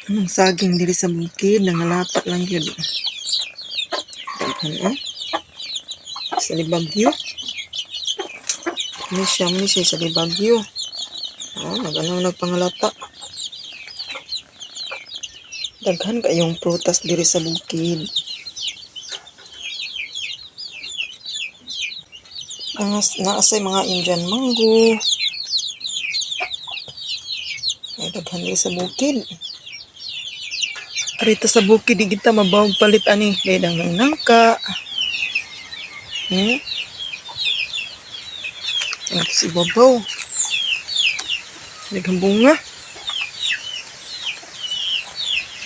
Anong saging diri sa bukid, nangalata lang gyud. Daghan oh. Sa Libagyo. Ni siya sa Libagyo. Oh, nag-ano, nagpangalata. Daghan kayong prutas diri sa bukid. Mga naasay mga Indian mango. Ay, daghan diri sa bukid. Arita sa bukid, di kita mabawog palit ani kay daghang nangka. Ang sa ibabaw. Daghang bunga.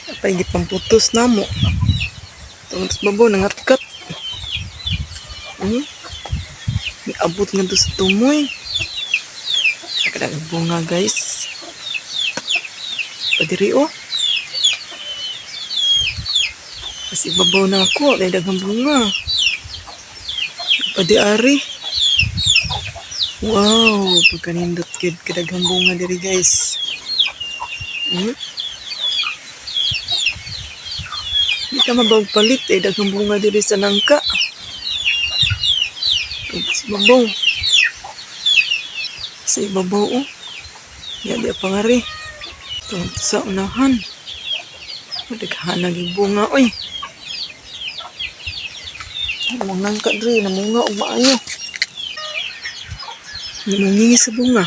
Apay gipamputos namo. Tungod sa babaw nangatkat. Niabot nga to sa tumoy. Daghang bunga, guys. Padiri oh. Mas ibabaw na ako, dahil daghang bunga. Padi-ari. Wow, pagkanindot gyud kadaghang bunga diri, guys. Di ka mabawog palit eh, daghang bunga diri sa nangka. Sa ibabaw. Sa ibabaw oh. Ya, di pa nga ri. Tungod sa unahan. Daghan naging bunga oy. Among nangka diri namunga og maayo. Namungingi sa bunga.